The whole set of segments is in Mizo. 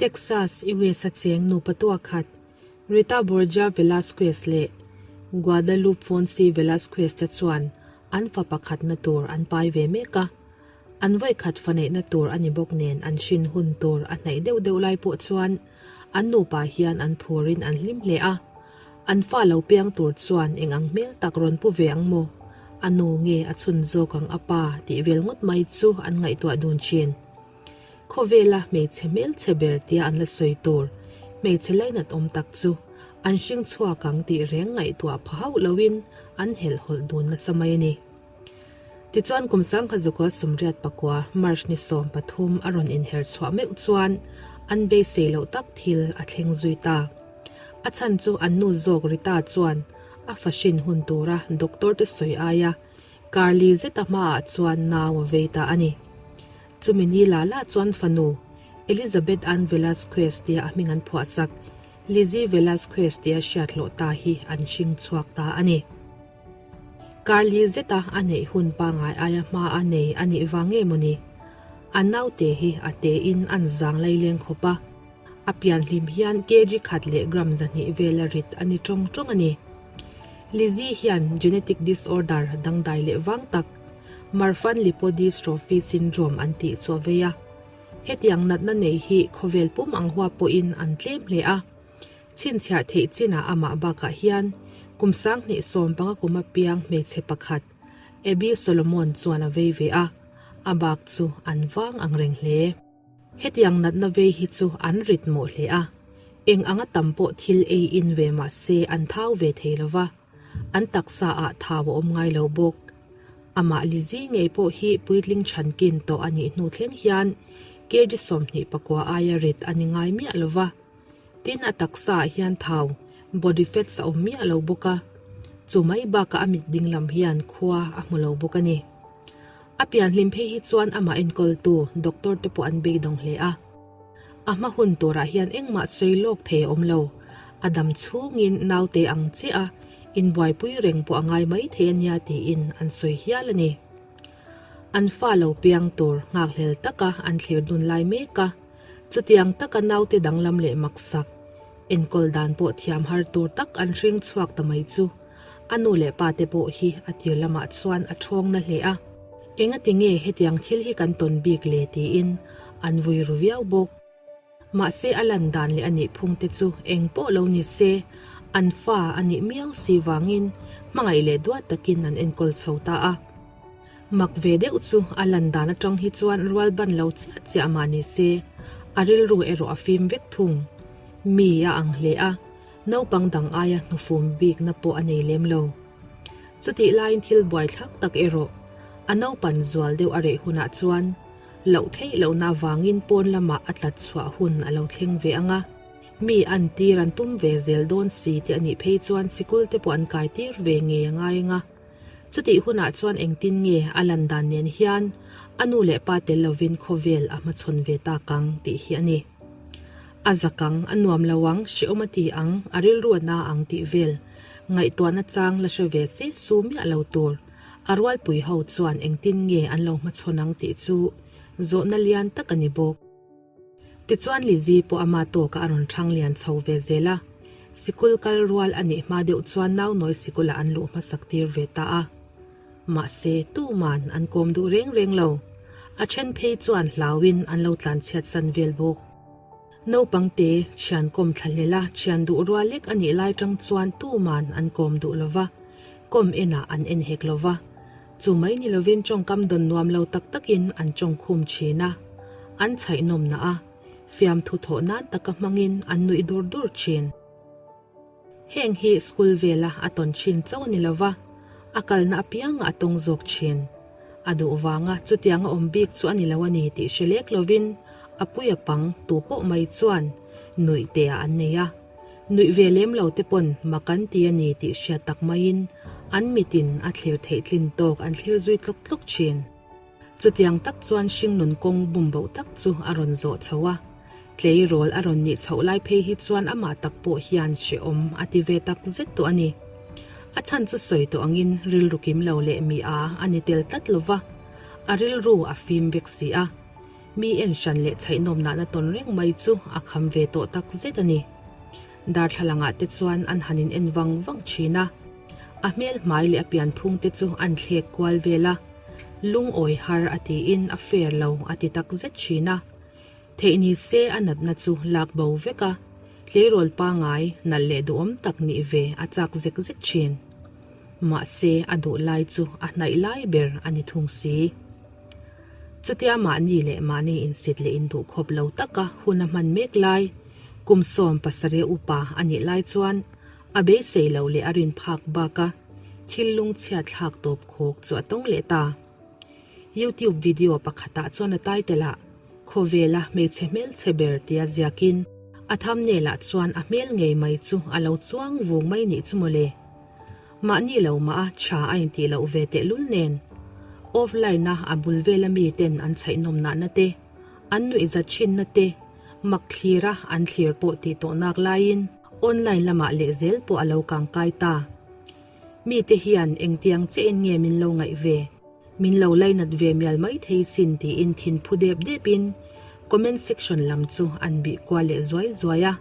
Texas, US a cheng nupa tuakhat Rita Borja Velasquez leh Guadalupe Fonsi Velasquez te chuan an fa pakhatna tur an pai ve mek a. An vawikhat fa neihna tur a ni bawk nen an hrin hun tur a hnaih deuh deuh lai pawh chuan an nupa hian an phurin an hlim hle a. An fa lo piang tur chuan eng ang hmel tak rawn pu ve ang maw? A nu nge a chhun zawk ang a pa tih vel ngawt mai chu an ngaihtuah dun thin. Khawvela hmeichhe hmelchhe ber tia an la sawi tur hmeichhe lainat awm tak chu an hring chhuak ang tih reng ngaihtuah pha hauh loin an helhhawlh dun nasa mai a ni. Tichuan kum sangkhat zukua sumriat pakua March ni 13 a rawn inher chhuah meuh chuan an beisei loh tak thil a thleng zui ta. A chhan chu an nu zawk Rita chuan a fahrin hun tura doctor te sawi aia Karli zeta hmaah chuan nau a vei ta a ni. Chumi ni la la chuan fanu, Elizabeth Ann Velasquez tia a hming an phuahsak, Lizzie Velasquez tia hriat hlawh ta hi an hring chhuak ta a ni. Karli zeta a neih hun pangngai aia hma a nei a nih vang nge mawni? A naute hi a tein an zang laileng khawp a, a pian hlim hian kg khat leh gram 200 vela rit a ni tawng tawng a ni. Lizzie hian genetic disorder dangdai leh vang tak, Marfan lipodystrophy syndrome an tih chu a vei a. Hetiang natna nei hi khawvel pum ang hua pawhin an tlem hle a. Chhinchhiah theih chinah amah bakah hian kum 2015 kum apiang hmeichhe pakhat, Abby Solomon chuan a vei ve a, a bak chu an vang ang reng hle. Hetiang natna vei hi chu an rit mawh hle a, eng anga tam pawh thil ei in ve mah se an thau ve thei lo va, an taksa ah thau a awm ngai lo bawk. Amah Lizzie ngei pawh hi puitling chhankin tawh a nih hnu thleng hian kg 29 aia rit a ni ngai miah lo va. Tin a taksa ah hian thau, body fats a awm miah lo bawk a, chu mai bakah a mit ding lam hian khua a hmu lo bawk a ni. A pian hlim phei hi chuan amah enkawltu doctor te pawh an beidawng hle a. A hma hun turah hian engmah sawi lawk thei a awm lo, a dam chhungin naute ang chiah a inbuaipui reng pawh a ngai mai thei a nia tiin an sawi hial a ni. An fa lo piang tur nghakhlel taka an thlir dun lai mek a. Chutiang taka naute danglam leh maksak, enkawl dan pawh thiam har tur tak an hring chhuak ta mai chu a nu leh pa te pawh hi a tir lamah chuan a thawng na hle a. Engati nge hetiang thil hi kan tawn bik le tiin an vui ru viau bawk. Mahse a lan dan leh a nih phung te chu eng pawh lo ni se, an fa a nih miau si vangin hmangaih leh duat takin an enkawl chho ta a. Mak ve deuh chu a lan dan atang hi chuan rual ban lo chiah chiah mah ni se, a rilru erawh a fim vek thung. Mi a ang hle a, naupang dang aia hnufum bikna pawh a nei lem lo. Chutih laiin thil buaithlak tak erawh a naupan zual deuh a reh hunah chuan loh theih lohna avangin pawn lamah a tlat chhuah hun a lo thleng ve ang a, mi an tir an tum ve zel dawn si tih a nih phei chuan sikul te pawh an kai tir ve ngei a ngai ang a. Chutih hunah chuan engtin nge a lan dan nen hian a nu leh pa tel lovin khawvel a hmachhawn ve tak ang tih hi a ni. A zak ang, a nuam lo ang, hrehawm a ti ang, a rilru a na ang tih vel ngaihtuahna chang la hre ve se su miah lo tur a rualpui ho chuan engtin nge an lo hmachhawn ang tih chu zawhna lian tak a ni bawk. Tichuan Lizzie pawh ama tawkah a rawn thang lian chho ve zel a, sikul kal rual a nih hma deuh chuan naunawi sikulah an luh hmasak tir ve ta a. Mahse, tuman an kawm duh reng reng lo. A then phei chuan hlauin an lo tlanchhiat san vel bawk. Naupang te thian kawm thla hlel a thian duh rual lek a nih lai tang chuan tuman an kawm duh lo va, kawm enah an en hek lo va. Chu mai ni lovin tawngkam dawn nuam lo tak takin an tawng khum thin a, an chhaih nawmna a, fiamthu thawh nan taka hmangin an nuih dur dur thin. Heng hi school vela a tawn thin chauh a ni lova, a kalna apiangah a tawng zawk thin. A duh vanga chutianga awm bik chu a ni lo a ni tih hre lek lovin a pui a pang tu pawh mai chuan nuih teah an nei a. Nuih ve lem lo te pawn mak an ti a ni tih hriat tak maiin an mitin a thlir theih tlin tawk an thlir zui tlawk tlawk thin. Chutiang tak chuan hringnun kawng bumboh tak chu a rawn zawh chho a, tleirawl a rawn nih chhoh lai phei hi chuan amah tak pawh hian hrehawm a ti ve tak zet tawh a ni. A chhan chu sawi tawh angin rilru kim lo leh mi a a ni tel tlat lo va, a rilru a fim vek si a. Mi en hran leh chhaihnawm nahna tawn reng mai chu a kham ve tawh tak zet a ni. Darthlalangah te chuan an han in en vang vang thin a. A hmel hmai leh a pianphung te chu an thlek kual vel a. Lungawi har a tiin a fair lo a ti tak zet thin a. Theih ni se a natna chu lak bo vek a, tleirawl pangai nalh leh duhawm tak nih ve a chak zek zek thin. Mahse a duh lai chu a hnaih lai ber a ni thung si. Chutia mahni leh mahni insit leh induh khawp lo taka hun a hman mek lai, kum 17 upa a nih lai chuan a beisei lo leh a rin phak baka thil lungchhiat thlak tawp khawk chu a tawng leh ta. YouTube video pakhatah chuan a title ah Khawvela hmeichhe hmelchhe ber tia ziakin a thumbnail ah chuan a hmel ngei mai chu a lo chuang vung mai nih chu mawle. Mahni lo mah a tha a intih loh ve tehlul nen. Offline a a bul vela mi ten an chhaihnawm nahna te, an nuihzat thinna te, mak thlir a an thlir pawh tih tawh nak laiin online lamah lehzel pawh a lo kangkai ta. Mite hian engtiang chiahin nge min lo ngaih ve? Min lo lainat ve mial mai thei sin tiin thin phu dep depin comment section lam chu an bih kual leh zuai zuai a.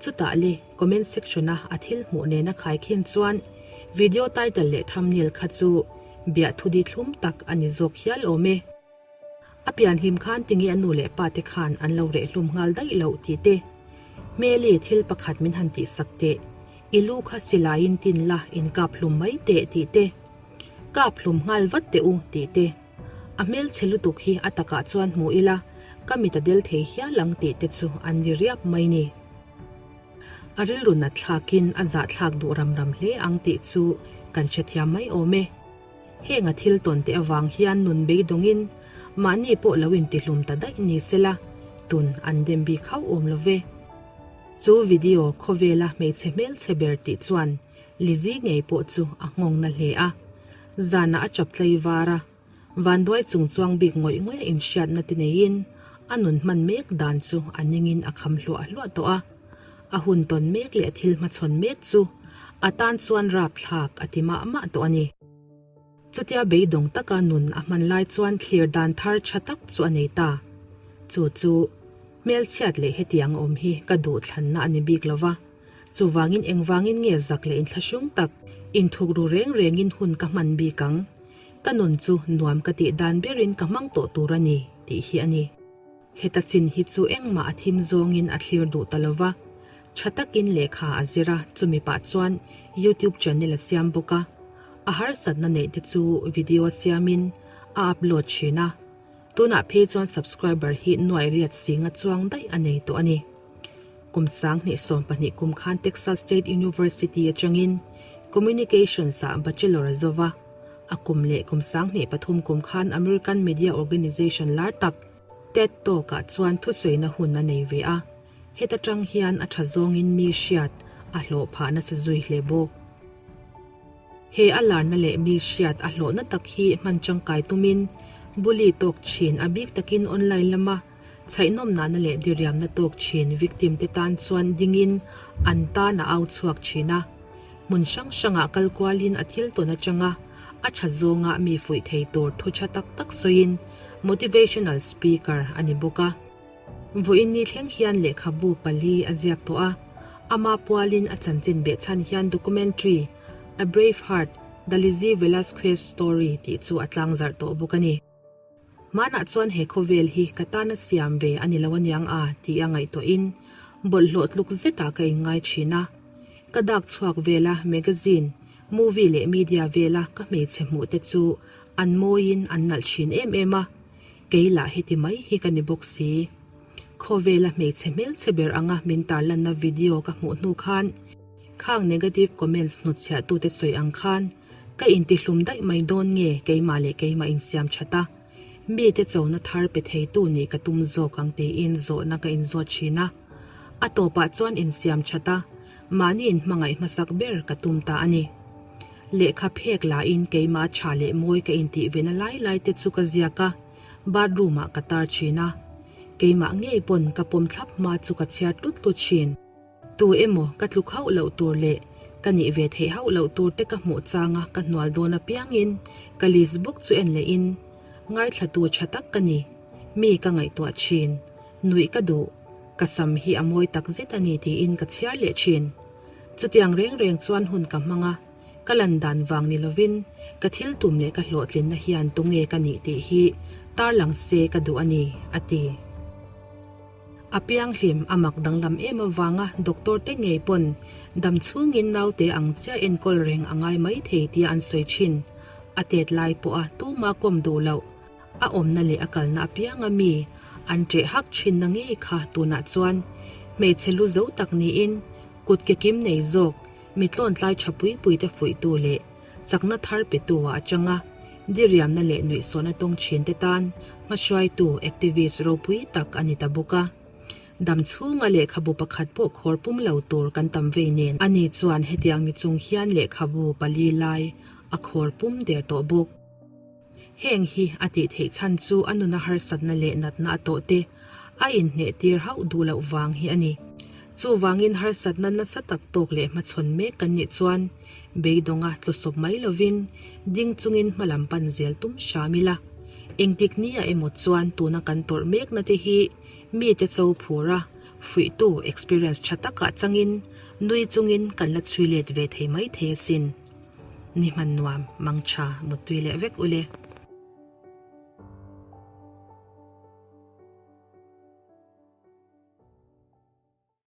Chutah le comment section a a thil hmuh nena khaikhin chuan video title leh thumbnail kha chu biahthu di thlum tak a ni zawk hial awm e. A pian hlim khan tinge a nu leh pa te khan an lo reh hlum nghal daih loh tih te. Hmeli thil pakhat min han tihsak teh, i lu kha silaiin tin la inkap hlum mai teh tih te. Kap hlum nghal vat teh u tih te. A hmelchhe lutuk hi a takah chuan hmu ila ka mit a del thei hial ang tih te chu an ni riap mai ni. A rilru nat thlakin a zahthlak duh ram ram hle ang tih chu kan hrethiam mai awm e. Heng a thil tawn te avang hian nun beidawngin mahni pawh lo intihlum ta daih ni sela tun an dem bik hauh awm lo ve. Chu video khawvela hmeichhe hmelchhe ber tih chuan Lizzy ngei pawh chu a nghawng na hle a, zanah a chap tlei var a, vanduai chung chuang bik ngawih ngawih a inhriatna te neiin a nun hman mek dan chu a ningin a kham hluah hluah tawh a. A hun tawn mek leh thil hmachhawn mek chu a tan chuan rapthlak a ti mah mah tawh a ni. Chutia beidawng taka nun a hman lai chuan thlir dan thar tha tak chu a nei ta. Chu chu hmelchhiat leh hetiang awm hi ka duhthlanna a ni bik lo va. Chuvangin engvangin nge zak leh inthlahrung tak inthuk ru reng rengin hun ka hman bik ang? Ka nun chu nuam ka tih dan berin ka hmang tawh tur a ni, tih hi a ni. Heta chin hi chu engmah a thim zawngin a thlir duh ta lova, tha takin lehkha a zir a, chumi pah chuan YouTube channel a siam bawk a. A harsatna neih te chu video siamin a upload thin a. Tunah phei chuan subscriber hi nuai riat singa chuang daih a nei tawh a ni. Kum 2012 kum khan Texas State University atangin Communications ah Bachelor a zo va, a kum leh kum 2003 kum khan American media organization lar tak TED Talk ah chuan thusawiina hun a nei ve a, heta tang hian a tha zawngin mi hriat a hlawh phah nasa zui hle bawk. He a larna leh mi hriat a hlawhna tak hi hman tangkai tumin bully tawk thin a bik takin online lama Chhaihnawm nahna leh diriamna tawk thin victim te tan chuan dingin an tan a au chhuak thin a. Hmun hrang hrangah kal kualin a thil tawn atanga a tha zawnga mi fuih thei tur thu tha tak tak sawiin motivational speaker a ni bawk a. Vawiin ni thleng hian lehkhabu pali a ziak tawh a, ama pualin a chanchin behchhan hian documentary A Brave Heart, The Lizzie Velasquez Story tih chu a tlangzarh tawh bawk a ni. Hmanah chuan he khawvel hi ka tana siam ve a ni lo aniang a tih a ngaihtuahin bawlhhlawh tluk zetah ka inngai thin a. Ka dak chhuak vela magazine, movie leh media vela ka hmeichhe hmuh te chu an mawiin an nalh thin em em a, kei lah heti mai hi ka ni bawk si. Khawvela hmeichhe hmelchhe ber anga min tarlanna video ka hmuh hnu khan khang negative comments hnutchhiahtute sawi ang khan Ka intihlum daih mai dawn nge keimah leh keimah insiam that a, mite chona thar pe theitu nih ka tum zawk ang tiin zawhna ka inzawt thin a. A tawpah chuan insiam that a, mahni inhmangaih hmasak ber ka tum ta a ni. Lehkha phek lahin keimah tha leh mawi ka intih vena lai lai te chu ka ziak a, bathroom ah ka tar thin a. Keimah ngei pawn ka pawm thlap hma chu ka chhiar tlut tlut thin. Tu emaw ka tluk hauh loh tur leh ka nih ve theih hauh loh tur te ka hmuh changa ka hnual dawn apiangin ka list bawk chu en lehin ngaithlatu tha tak ka ni. Mi ka ngaihtuah thin. Nuih ka duh. Ka sam hi a mawi tak zet a ni tiin ka chhiar leh thin. Chutiang reng reng chuan hun ka hmang a, ka lan dan vang ni lovin ka thil tum leh ka hlawhtlinna hian tunge ka nih tih hi tarlang se ka duh a ni, a ti. A pianghlim a mak danglam em avanga doctor te ngei pawn dam chhungin naute ang chiah enkawl reng a ngai mai thei tia an sawi thin. A tet lai pawha tuma kawm duh loh a awmna leh a kalna apianga mi an ṭeh hak thinna ngei kha tunah chuan hmeichhe lu zo tak niin kut ke kim nei zawk mi tlawntlai tha pui pui te fuihtu leh chakna thar petu ah a chang a, diriamna leh nuihsawhna tawng thin te tan hmahruaitu activist ropui tak a ni ta bawk a. Dam chhunga lehkhabu pakhat pawh khawr pum lo tur kan tam vei nen ani chuan hetiang ni chung hian lehkhabu pali lai a khawr pum der tawh bawk. Heng hi a tih theih chhan chu a nuna harsatna leh natna a tawh te a inhneh tir hauh duh loh vang hi a ni. Chuvangin harsatna nasa tak tawk leh hmachhawn mek kan nih chuan beidawnga tlusawp mai lovin ding chungin hmalam pan zel tum hram ila. Engtik nia emaw chuan tuna kan tawrh mekna te hi mite cho phur a, fuihtu experience tha takah changin nui chungin kan la chhui let ve thei mai thei asin. Ni hman nuam, mang tha, muttui leh vek ule.